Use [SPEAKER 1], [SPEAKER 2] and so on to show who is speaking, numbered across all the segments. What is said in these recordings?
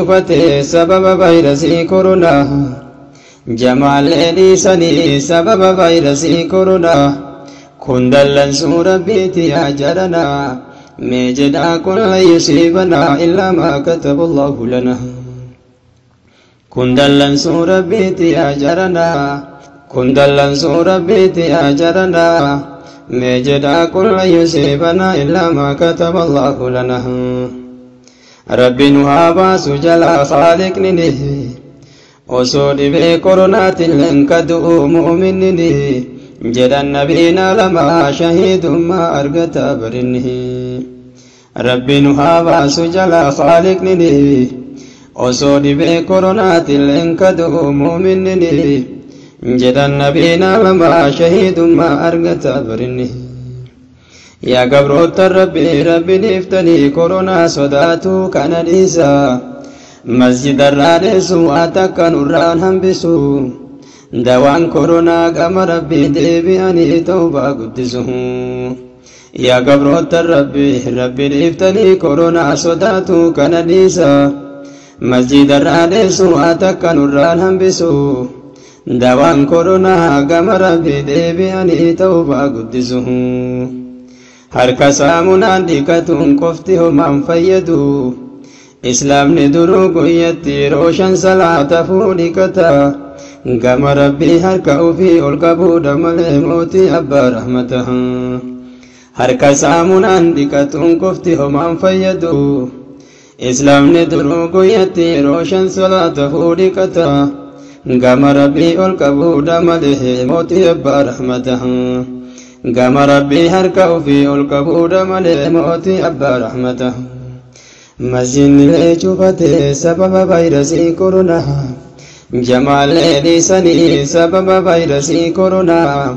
[SPEAKER 1] cufate sababa vaayirasii koronaa. Jamaalee dhiisanii sababa vaayirasii koronaa. Kun dallansuu rabbiiti yaa jaranaa. Mee jedhaa kun lan yusiibanaa illaa maa kataba Allahu lana. Kun dallansuu rabbiiti yaa jaranaa. Kun dallansuu rabbiiti yaa jaranaa. Mee jedhaa kun lan yusiibanaa illaa maa kataba Allahu lana. Rabbi nu haa baasu jalaa khaaliqni. Osoo dhibee koronaatilleen ka du'u mu'minni. Jedhan nabiina lama shahiidummaa argata barinni. Rabbi nu haa baasu jalaa khaaliqni. Osoo dhibee koronaatilleen ka du'u mu'minni. Jedhan nabiina lama shahiidummaa argata barinni. Yaa gabroota rabbi rabbi dhiiftanii koronaa sodaatu kana dhiisa. Masjidarraa dheessu waa takka nurraan hambisu. Dawaan koronaa gama rabbii deebi'anii tawbaa guddisu. Yaa gabroota rabbi rabbi dhiiftanii koronaa sodaatu kana dhiisa. Masjidarraa dheessu waa takka nurraan hambisu. Dawaan koronaa gama rabbii deebi'anii tawbaa guddisu. Harka saamunaan dhiqatuun qofti homaan fayyadu. Islaamni duruu guyyatti yeroo 5 salaata fuudhiqata. Gama rabbii harka ofii ol qabuudha malee mootii abbaa rahmata. Harka saamunaan dhiqatuun qofti homaan fayyadu. Islaamni duruu guyyatti yeroo 5 salaata fuudhiqata. Gama rabbii ol qabuudha malee mootii abbaa rahmata. Gama rabbii harka ofii ol qabuudha malee mootii abbaa rahmata. Masjidni cufate sababa vaayirasii koronaa. Jamaalee dhiisanii sababa vaayirasii koronaa.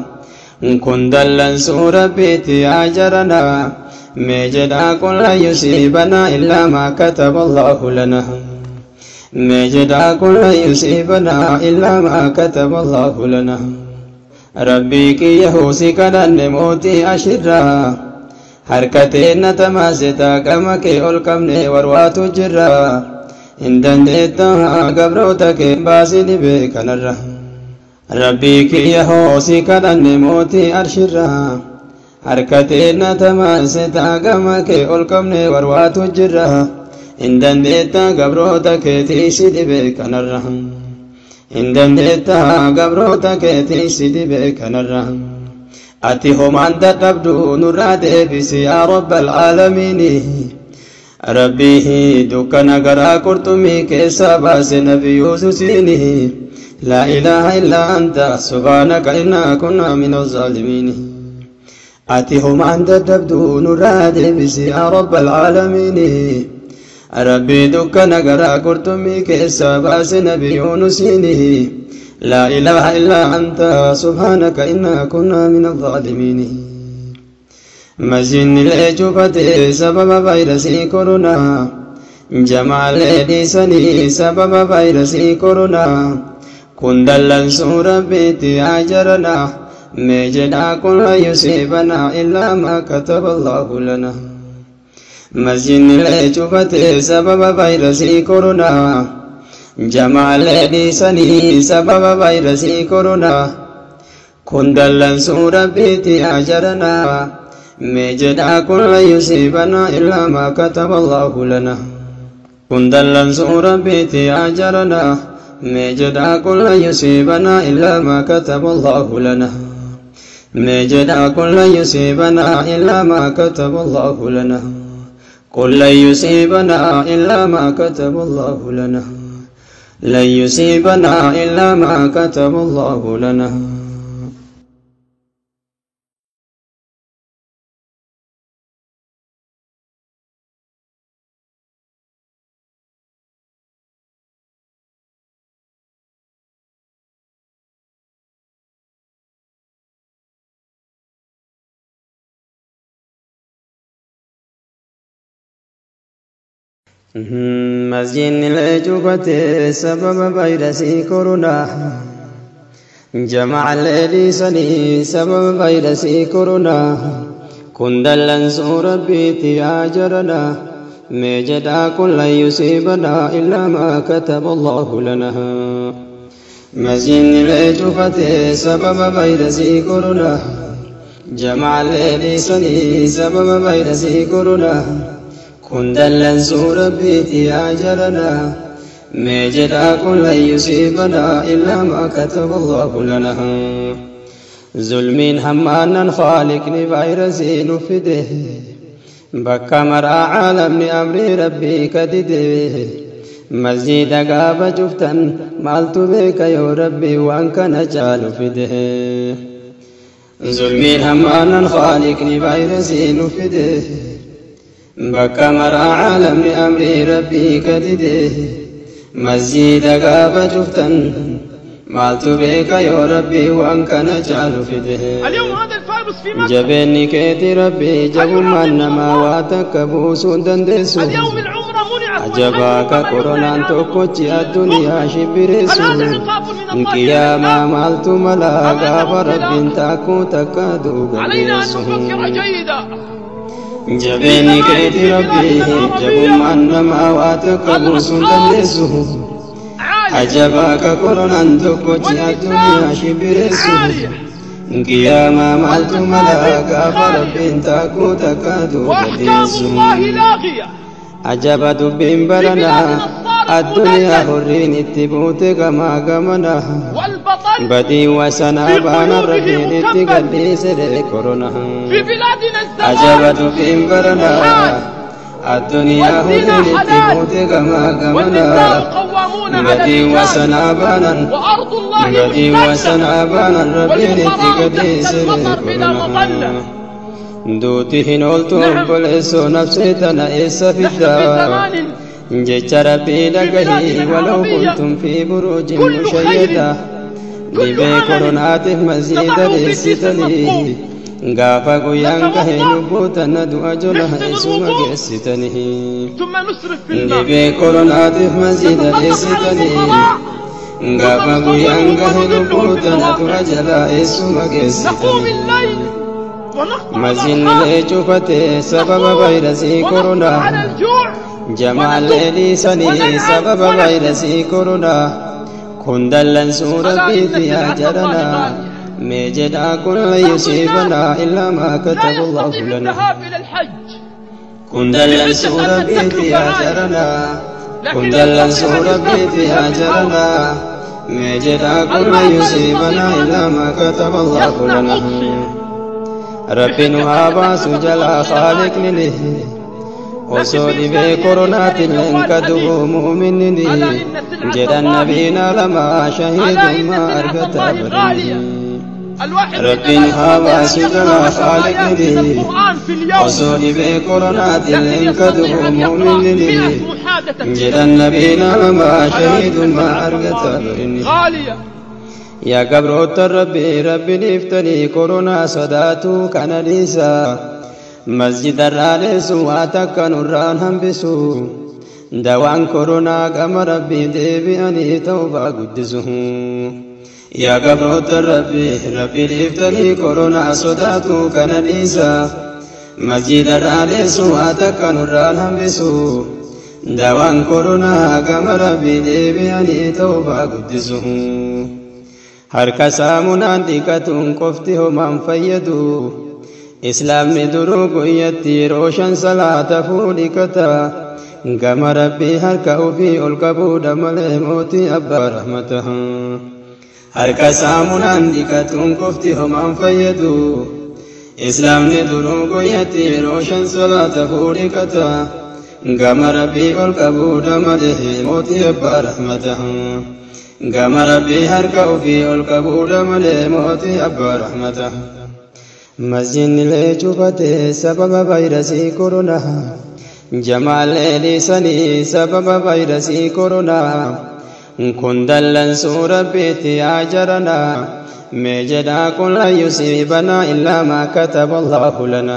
[SPEAKER 1] Kun dallansuu rabbiiti yaa jaranaa. Mee jedhaa kun lan yusiibanaa illaa maa kataba Allahu lana. Mee jedhaa kun lan yusiibanaa illaa maa kataba Allahu lana. Rabbii kiyya huusi kadhanne mootii ashirraa. Harka teenna tamaasitaa gama kee ol qabne warwaatu jirra. Hin dandeettaa gabroota kee baasii dhibee kanarra. Rabbii kiyya hoosi kadhanne mootii arshirraa. Harka teenna tamaasitaa gama kee ol qabne warwaatu jirra. Hin dandeettaa gabroota keetii si dhibee kanarra. Hin dandeettaa gabroota keetii si dhibee kanarra. Ati homaan dadhabdu nurraa deebisi yaa rabbal aalamiini. Rabbii dukkana garaa qurxummii keessaa baase nabi Yuususiini. Laa ilaaha illaa anta subhaanaka innaa kunnaa min azzaalimiini. Ati homaan dadhabdu nurraa deebisi yaa rabbal aalamiini. Rabbii dukkana garaa qurxummii keessaa baase nabi Yuunusiini. Laa ilaaha illaa anta subhaanaka innaa kunnaa min azzaalimiini. Masjidni cufate sababa vaayirasii koronaa. Jamaalee dhiisanii sababa vaayirasii koronaa. Kun dallansuu rabbiiti yaa jaranaa. Mee jedhaa kun lan yusiibanaa illaa maa kataba Allahu lana. Masjidni cufate sababa vaayirasii koronaa. Jamaalee dhiisanii sababa vaayirasii koronaa. Kun dallansuu rabbiiti yaa jaranaa. Mee jedhaa kun lan yusiibanaa illaa maa kataba Allahu lana. Kun dallansuu rabbiiti yaa jaranaa. Mee jedhaa kun lan yusiibanaa illaa maa kataba Allahu lana. Mee jedhaa kun lan yusiibanaa illaa maa kataba Allahu lana. Qul lan yusiibanaa illaa maa kataba Allahu lana. Lan yusiibanaa illaa maa kataba Allahu lana. Masjidni cufate sababa vaayirasii koronaa. Jamaalee dhiisanii sababa vaayirasii koronaa. Kun dallansuu rabbiiti yaa jaranaa. Mee jedhaa kun lan yusiibanaa illaa maa kataba Allahu lana. Masjidni lee cufatee sababa vaayirasii koronaa. Jamaalee dhiisanii sababa vaayirasii koronaa. Kun dallansuu rabbiiti yaa jaranaa. Mee jedhaa kun lan yusiibanaa illaa maa kataba Allahu lana. Zulmiin hammaanan khaaliqni vaayirasii nu fide. Bakka maraa caalamni amrii rabbii kadide. Masjida gaafa cuftan maaltu beeka yoo rabbii waan kana caalu fide. Zulmiin hammaanan khaaliqni vaayirasii nu fide. Bakka maraa caalamni amrii rabbii kadide. Masjida gaafa cuftan maaltu beeka yoo rabbii waan kana caalu fide.
[SPEAKER 2] اليوم هذا الفيروس في مكة.
[SPEAKER 1] Jabeenni keeti rabbii jabummaan namaa waa takka buusuu hin dandeessu.
[SPEAKER 2] اليوم العمرة منعت.
[SPEAKER 1] Ajabaa ka koronaan tokkochi addunyaa shibbireessu.
[SPEAKER 2] هل هذا عقاب من الله؟
[SPEAKER 1] Qiyaamaa maaltu malaa gaafa rabbiin takkuu takka duuba
[SPEAKER 2] علينا أن
[SPEAKER 1] geessu.
[SPEAKER 2] نفكر جيدا.
[SPEAKER 1] Jabeenni keeti rabbii jabummaan namaa waa takka buusuu hin dandeessu.
[SPEAKER 2] عالية.
[SPEAKER 1] Ajabaa ka koronaan tokkochi addunyaa shibbireessu.
[SPEAKER 2] عالية.
[SPEAKER 1] Qiyaamaa maaltu malaa gaafa rabbiin takkuu takka duuba
[SPEAKER 2] وأحكام
[SPEAKER 1] geessu.
[SPEAKER 2] الله لاغية.
[SPEAKER 1] Ajaba dubbiin baranaa addunyaa horiin itti buute gamaa gamanaa.
[SPEAKER 2] والبطل
[SPEAKER 1] Badii wasanaa baana rabbiin itti gadhiise koronaa.
[SPEAKER 2] في بلادنا
[SPEAKER 1] Ajaba
[SPEAKER 2] الزواج
[SPEAKER 1] dubbiin baranaa addunyaa horiin itti buute gamaa
[SPEAKER 2] والنساء
[SPEAKER 1] gamanaa.
[SPEAKER 2] قوامون على
[SPEAKER 1] Badii
[SPEAKER 2] الرجال.
[SPEAKER 1] wasanaa baanan
[SPEAKER 2] وأرض الله
[SPEAKER 1] badii
[SPEAKER 2] محتلة.
[SPEAKER 1] wasanaa baanan rabbiin itti
[SPEAKER 2] والفقراء تحت
[SPEAKER 1] gadhiise
[SPEAKER 2] المطر بلا
[SPEAKER 1] koronaa.
[SPEAKER 2] مظلة.
[SPEAKER 1] Duuti hin ooltu obboleessoo nafsee tana eessa
[SPEAKER 2] نحن في
[SPEAKER 1] fiddaa?
[SPEAKER 2] زمان
[SPEAKER 1] Jecha rabbii dhagahii walau kuntum fi buruujin
[SPEAKER 2] كل
[SPEAKER 1] mushayyada.
[SPEAKER 2] خير
[SPEAKER 1] Dhibee koronaatiif masjiida dheessitanii gaafa guyyaan gahe lubbuu tana du'a jola isuma geessitanii.
[SPEAKER 2] ثم نسرف في الماء.
[SPEAKER 1] Dhibee koronaatiif masjiida
[SPEAKER 2] نتصدق على
[SPEAKER 1] dheessitanii
[SPEAKER 2] الفقراء.
[SPEAKER 1] gaafa guyyaan gahe lubbuu tana du'a jala isuma
[SPEAKER 2] نقوم
[SPEAKER 1] geessitanii.
[SPEAKER 2] الليل ونقطع
[SPEAKER 1] Masjidni
[SPEAKER 2] الأرحام.
[SPEAKER 1] lee cufatee sababa
[SPEAKER 2] نصوم
[SPEAKER 1] vaayirasii
[SPEAKER 2] ونصبر
[SPEAKER 1] koronaa.
[SPEAKER 2] على الجوع.
[SPEAKER 1] Jamaalee dhiisanii sababa vaayirasii koronaa. Kun dallansuu
[SPEAKER 2] ألا إن
[SPEAKER 1] rabbiiti yaa
[SPEAKER 2] سلعة الله
[SPEAKER 1] jaranaa.
[SPEAKER 2] غالية.
[SPEAKER 1] Mee jedhaa kun lan yusiibanaa illaa maa
[SPEAKER 2] لا
[SPEAKER 1] kataba Allahu
[SPEAKER 2] يستطيع
[SPEAKER 1] lana.
[SPEAKER 2] الذهاب إلى الحج.
[SPEAKER 1] Kun dallansuu rabbiiti yaa jaranaa. Kun
[SPEAKER 2] لكن
[SPEAKER 1] dallansuu
[SPEAKER 2] يستطيع أن
[SPEAKER 1] rabbiiti
[SPEAKER 2] يسافر
[SPEAKER 1] yaa
[SPEAKER 2] في الهواء.
[SPEAKER 1] jaranaa. Mee jedhaa kun lan
[SPEAKER 2] البعض لا
[SPEAKER 1] yusiibanaa
[SPEAKER 2] يستطيع
[SPEAKER 1] illaa
[SPEAKER 2] أن
[SPEAKER 1] maa kataba Allahu
[SPEAKER 2] يصنع
[SPEAKER 1] lana.
[SPEAKER 2] أضحية
[SPEAKER 1] Rabbi nu
[SPEAKER 2] بحجة
[SPEAKER 1] haa
[SPEAKER 2] أن
[SPEAKER 1] baasu
[SPEAKER 2] تكلفة
[SPEAKER 1] jalaa
[SPEAKER 2] الأضحية غالية.
[SPEAKER 1] khaaliqni.
[SPEAKER 2] لكن
[SPEAKER 1] Osoo dhibee
[SPEAKER 2] بإمكانه أن يشتري
[SPEAKER 1] koronaatiin
[SPEAKER 2] جوال
[SPEAKER 1] ka
[SPEAKER 2] حديث.
[SPEAKER 1] du'u mu'minni
[SPEAKER 2] ألا إن سلعة
[SPEAKER 1] jedhan
[SPEAKER 2] الله
[SPEAKER 1] nabiin alamaa
[SPEAKER 2] ألا إن
[SPEAKER 1] shahiidummaa
[SPEAKER 2] سلعة
[SPEAKER 1] argata
[SPEAKER 2] الله غالية.
[SPEAKER 1] barinni.
[SPEAKER 2] الواحد منا
[SPEAKER 1] Rabbiin
[SPEAKER 2] لا
[SPEAKER 1] haa
[SPEAKER 2] يستطيع أن
[SPEAKER 1] baasu
[SPEAKER 2] يقرأ
[SPEAKER 1] jalaa
[SPEAKER 2] 10 آيات من
[SPEAKER 1] khaaliqni.
[SPEAKER 2] القرآن في اليوم.
[SPEAKER 1] Osoo dhibee koronaatiin
[SPEAKER 2] لكن
[SPEAKER 1] ka
[SPEAKER 2] يستطيع
[SPEAKER 1] du'u
[SPEAKER 2] أن يقرأ
[SPEAKER 1] mu'minni
[SPEAKER 2] 100 محادثة في
[SPEAKER 1] jedhan
[SPEAKER 2] اليوم.
[SPEAKER 1] nabiin alamaa
[SPEAKER 2] ألا إن
[SPEAKER 1] shahiidummaa
[SPEAKER 2] سلعة
[SPEAKER 1] argata
[SPEAKER 2] الله
[SPEAKER 1] barinni.
[SPEAKER 2] غالية.
[SPEAKER 1] Yaa gabroota rabbii rabbiin iftanii koronaa sodaatu kana dhiisa. Masjida irraa dheessu waa takka nurraan hambisu. Dawaan koronaa gama rabbii deebi'anii tawbaa guddisu. Yaa gabroota rabbii rabbiin iftanii koronaa sodaatu kana dhiisa. Masjida irraa dheessu waa takka nurraan hambisu. Dawaan koronaa gama rabbii deebi'anii tawbaa guddisu. Harka saamunaan dhiqatuun qofti homaan fayyadu. Islaamni duruu guyyatti yeroo shan salaata fuudhikata. Gama rabbii harka ofii ol qabuudha malee mootii abbaa rahmata. Harka saamunaan dhiqatuun qofti homaan fayyadu. Islaamni duruu guyyatti yeroo shan salaata fuudhikata. Gama rabbii ol qabuudha malee mootii abbaa rahmata. Gama rabbii harka ofii ol qabuudha malee mootii abbaa rahmata. Masjidni lee cufatee sababa vaayirasii koronaa. Jamaalee dhiisanii sababa vaayirasii koronaa. Kun dallansuu rabbiiti yaa jaranaa. Mee jedhaa kun lan yusiibanaa illaa maa kataba Allahu lana.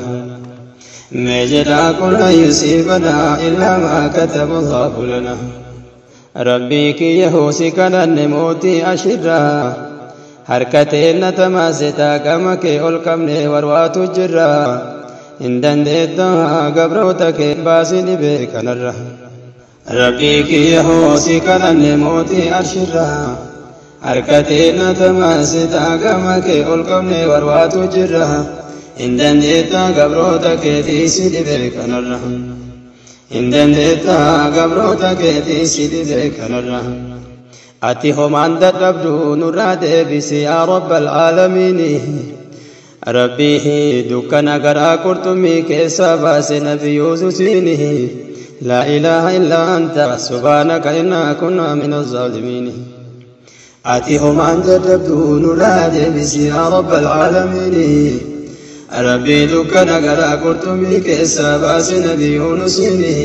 [SPEAKER 1] Mee jedhaa kun lan yusiibanaa illaa maa kataba Allahu lana. Rabbii kiyya hoosi kadhanne mootii ashirraa. Harka teenna tamaasitaa gama kee ol qabne warwaatu jirra. Hin dandeettaa gabroota kee baasii dhibee kanarra. Rabbii kiyya hoosii kadhanne mootii arshirraa. Harkatee na tamaasitaa gama kee ol qabne warwaatu jirra. Hin dandeettaa gabroota keetii si dhibee kanarra. Hin dandeettaa gabroota keetii si dhibee kanarra. Ati homaan dadhabdu nurraa deebisi yaa rabbal aalamiini. Rabbii dukkana garaa qurxummii keessaa baase nabi Yuusufiini. Laa ilaaha illaa anta subhaanaka innaa kunnaa min azzaalimiin. Ati homaan dadhabdu nurraa deebisi yaa rabbal aalamiini. Rabbii dukkana garaa qurxummii keessaa baase nabi Yuunusiini.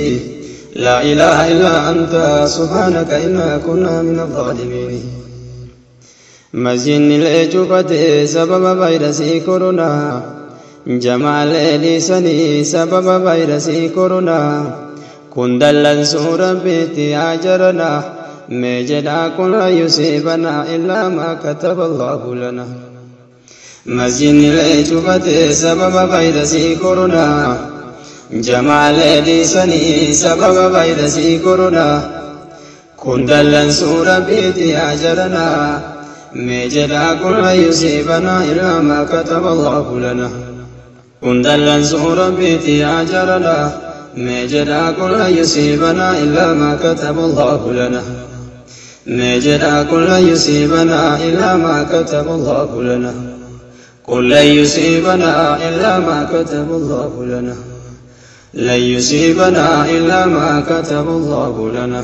[SPEAKER 1] Laa ilaaha illaa anta subhaanaka innaa kunnaa min azzaalimiin. Masjidni illee cufate sababa vaayirasii koronaa. Jamaalee dhiisanii sababa vaayirasii koronaa. Kun dallansuu rabbiitti yaa jaranaa. Mee jedhaa kun lan yusiibanaa illaa maa kataba Allaahu lana. Masjidni illee cufate sababa vaayirasii koronaa. Jamaalee dhiisanii sababa vaayirasii koronaa. Kun dallansuu rabbiitti yaa jaranaa. Mee jedhaa kun lan yusiibanaa illaa maa kataba Allaahu lana. Kun dallansuu rabbiitti yaa jaranaa. Mee jedhaa kun lan yusiibanaa illaa maa kataba Allaahu lana. Mee jedhaa kun lan yusiibanaa illaa maa kataba Allaahu lana. قل لن يصيبنا إلا ما كتب الله لنا. لن يصيبنا إلا ما كتب الله لنا.